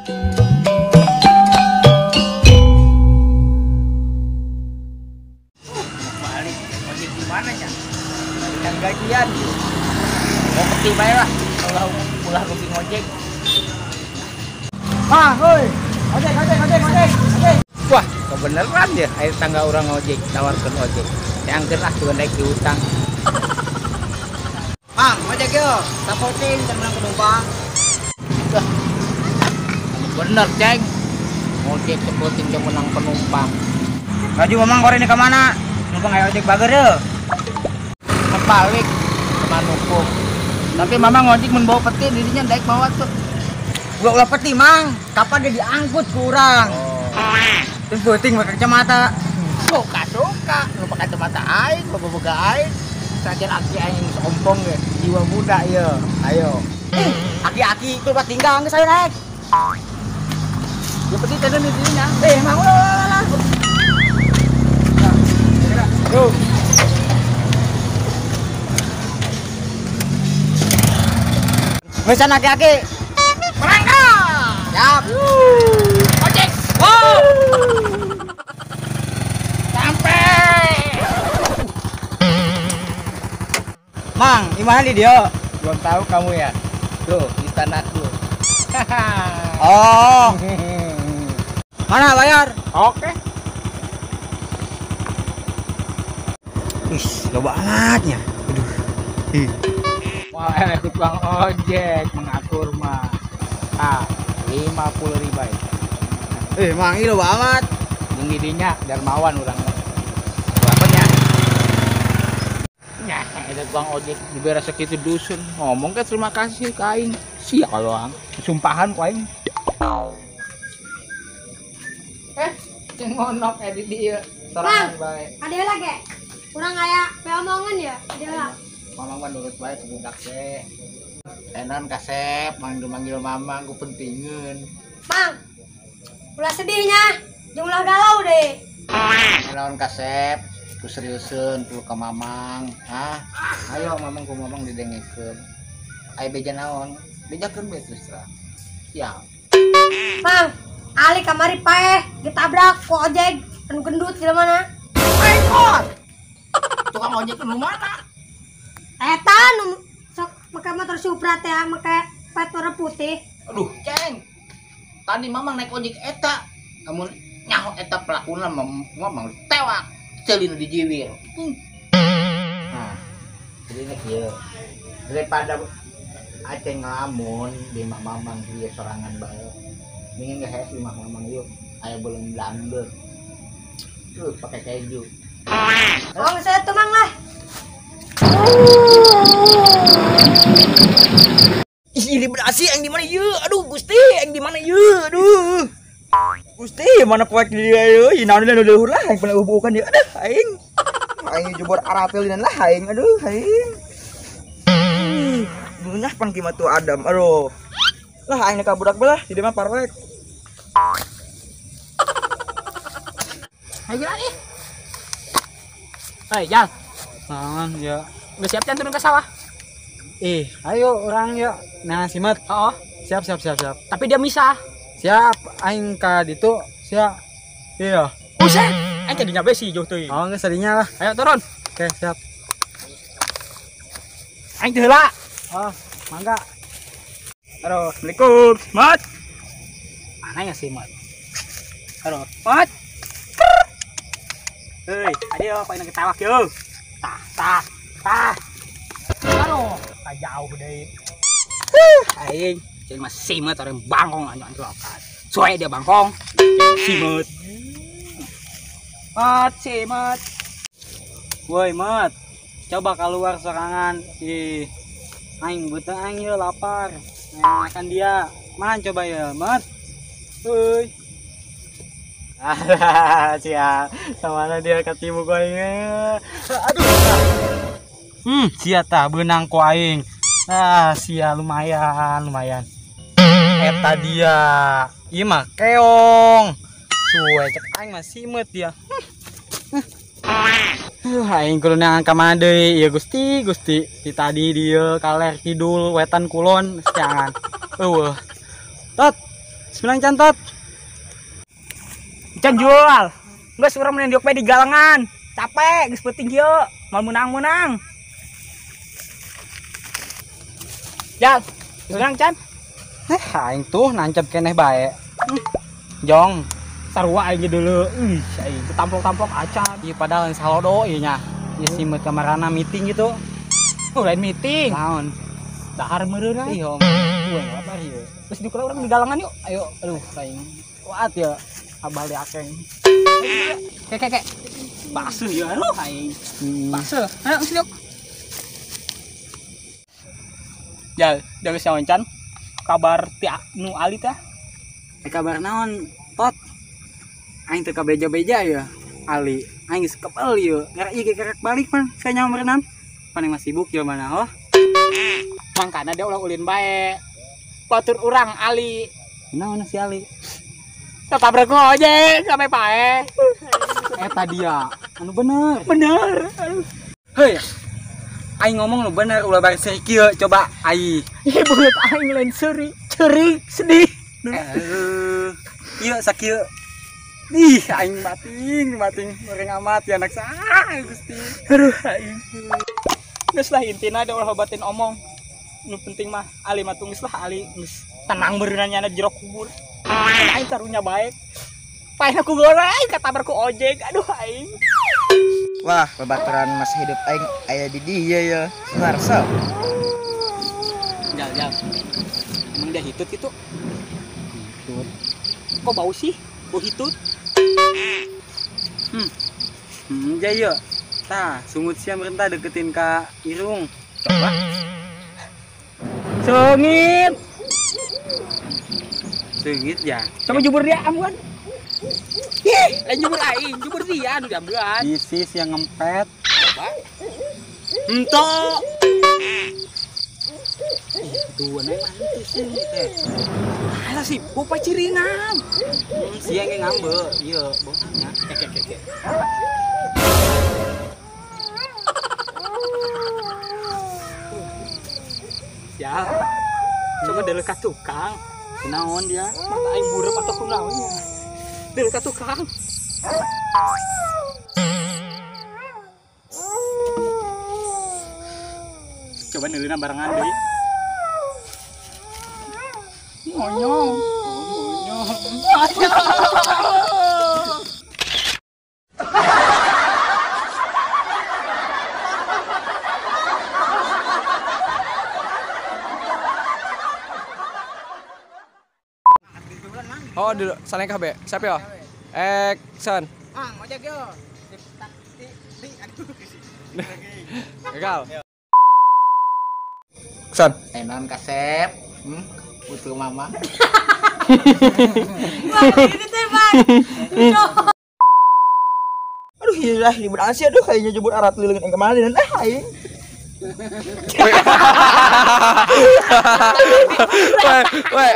Balik ojek di mana ya? Kan gajian. Mau peti bae lah kalau ulah rugi ngojek. Ah, hoi. Ojek, ojek, ojek, ojek, ojek. Wah, kebeneran ya air tangga orang ojek, tawarkeun ojek. Diangkeun ah cuman naik diutang. Mang, ojek yo, sapoting can menang penumpang. Wah, bener, Ceng. Ojek sapoting can menang penumpang. Laju mamang kore ini ke mana? Numpang aya ojek bager ye. Balik ke Manuku. Tapi mamang ojek mun bawa peti dirinya daek bawa tuh. Ulah ulah peti, Mang. Kapan dia diangkut ku urang? Oh. Terus beuting pakai kacamata. Suka-suka, nu pakai kacamata aing, boga aing. Sajan aki aing geus ompong ge, jiwa muda ye. Ayo. Aki-aki itu buat tinggal geus ayo naik. Ya peti teh di dirinya. Mang ulah. Yo. Geus aki-aki. Berangkat. Siap. Ojek. Wow. Sampai. Mang, gimana di dia? Belum tahu kamu ya? Tuh, di tanahku. Oh. Mana bayar? Oke. Wih, loba amatnya. Aduh. Ih. Wah, tukang ojek mengatur mah. Ah, 50.000. Mang, ini loba amat. Jeung didinya dermawan urang. Apanya? Nya, eta tukang ojek dibere sakitu dusun. Ngomong ke terima kasih ka aing. Sia kalau sumpahan ku aing. Ceng ngonok di dieu sorangan bae. Ada lagi. Urang aya omongan ya, ada lah. Mamang mah nurut bae ke budak teh. Enan kasep manggil-manggil mamang ku pentingeun. Mang. Ulah sedihnya, jeung ulah galau deh. Lawan kasep, ku seriuseun perlu ka mamang. Hah? Ayo mamang ku mamang didengekeun. Aya beja naon? Bejakeun bae terus terang. Siap. Mang, ali kamari paeh ditabrak ku ojek anu gendut di mana? Ekor. Tukang ojek nu mana? Eta nu sok make motor Supra teh make plat warna putih. Aduh, Ceng. Tadi mamang naik ojek eta. Namun nyaho eta pelakuna mamang tewak. Ceulina dijiwir. Nah, jadi ini kieu. Daripada Aceng ngelamun di imah mamang dia sorangan bae. Mendingan geus hees di imah mamang yuk. Aya beuleum blangdeur. Tuh pakai keju. Oh, saya tuh Mang lah. Ih, ini berasi yang di mana ye? Aduh, Gusti, yang di mana ye? Aduh. Gusti, mana poek di dia ye? Naon deui luhur lah, yang pernah bukan dia. Aduh, aing. Aing jubor arapel dan lah aing. Aduh, aing. Dunya pan kieu tuh Adam. Aduh. Lah aing ka budak belah, di mah parwek. Ayo geura ih. Hei, Jal. Naon ya? Udah siap can turun ke sawah? Ayo orang yuk. Nah, simet. Oh. Siap, siap, siap, siap. Tapi dia misah. Siap, aing ka ditu. Siap. Iya. Buset. Aing jadi nyabe sih jauh teuing. Oh, geus sadinya lah. Ayo turun. Oke, siap. Aing teu heula. Oh, mangga. Halo, Assalamualaikum. Mat. Mana ya si Mat? Halo, Mat. Hei, ayo kau ketawa yo. Tah, tah, tah. Aduh, jauh deh. Aing, jadi mas simet orang bangkong anjing anjing. Soe dia bangkong. Simet. Mat, simet. Woi, Mat. Coba keluar sorangan. Ih. Aing butuh aing yo lapar. Aing makan dia. Man coba ya, Mat. Woi. Alah, sia. Sama dia ketimu ku aing. Aduh. Sia tah beunang ku aing. Ah, sia lumayan, lumayan. Eta dia. Ieu mah keong. Suwe cek aing mah simeut dia. Aduh, aing kudu neangan ka mana deui? Ieu Gusti, Gusti. Ti tadi dieu kaler kidul wetan kulon siangan. Eueuh. Tot. Semenang cantot. Can jual. Geus urang mending diuk bae di galengan. Capek geus peuting kieu, moal meunang-meunang. Jal, semenang can. Aing tuh nancep keneh bae. Jong, sarua aing dulu. Ih, aing tampok-tampok acan. Ieu padahal lain salodo ieu nya. Ieu si meut kamarana meeting gitu. Oh, lain meeting. Naon? Dahar meureun. Ih, gue lapar ieu. Geus diukura urang di galengan yuk. Ayo, aduh aing. Kuat ya. Abah di akeng. Kek kek kek. Basuh ya lu aing. Basuh. Ayo geus yuk. Jal, jaga sawancan. Kabar ti nu Ali teh. Kabar naon, Tot? Aing teu kabeja-beja ya. Ali, aing geus kepel ieu. Ngarek ieu kerek balik pan, saya nyawa merenam. Paling masih sibuk ya mana oh. Mangkana dia ulah ulin bae. Batur urang Ali. Naon si Ali? Ketabrak ojek sampai pae. Eta dia, anu bener. Bener. Hei. Aing ngomong nu bener ulah bari seuri kieu coba aing. Ih beungeut aing lain seuri, ceurik, sedih. Ieu sakieu. Ih aing bating goreng amat ya anak saha Gusti. Aduh aing. Geus lah intina da ulah batin omong. Nu penting mah Ali mah geus lah Ali geus tenang beureunan nyana jero kubur. Aing tarunya baik. Paeh aku goreng katabrak ku ojek. Aduh aing. Wah, babaturan masa hidup aing aya di dieu ya. Marcel. Jal, jal. Emang dia hitut gitu? Hitut. Kok bau sih? Bau hitut? Jaya. Tah, sungut sia merentah deketin ka irung. Coba. Sengit. Sengit ya. Coba jubur dia ambuan. Ih, lain jubur aing, jubur dia anu diambuan. Isis yang ngempet. Coba. Ento. Dua naik mantu sih teh. Alah sih, bau paciringan. Sia ge ngambe, ieu bau nya. Kek. Ya. Coba deuleu ka tukang. Kunaon dia? Mata aing burep atau kunaon nya? Deuleu ka tukang. Coba neuleuna barengan deui. Monyong. Monyong. Oh, dulu saling KB. Siap ya? Action. Ah, ojek yo. Aduh. Gagal. Action. Enon kasep. Butuh mama. Wah, ini teh, Bang. Aduh, iyalah ribut asia aduh kayaknya jebut arat lilingan yang kemarin dan aing. Weh, weh.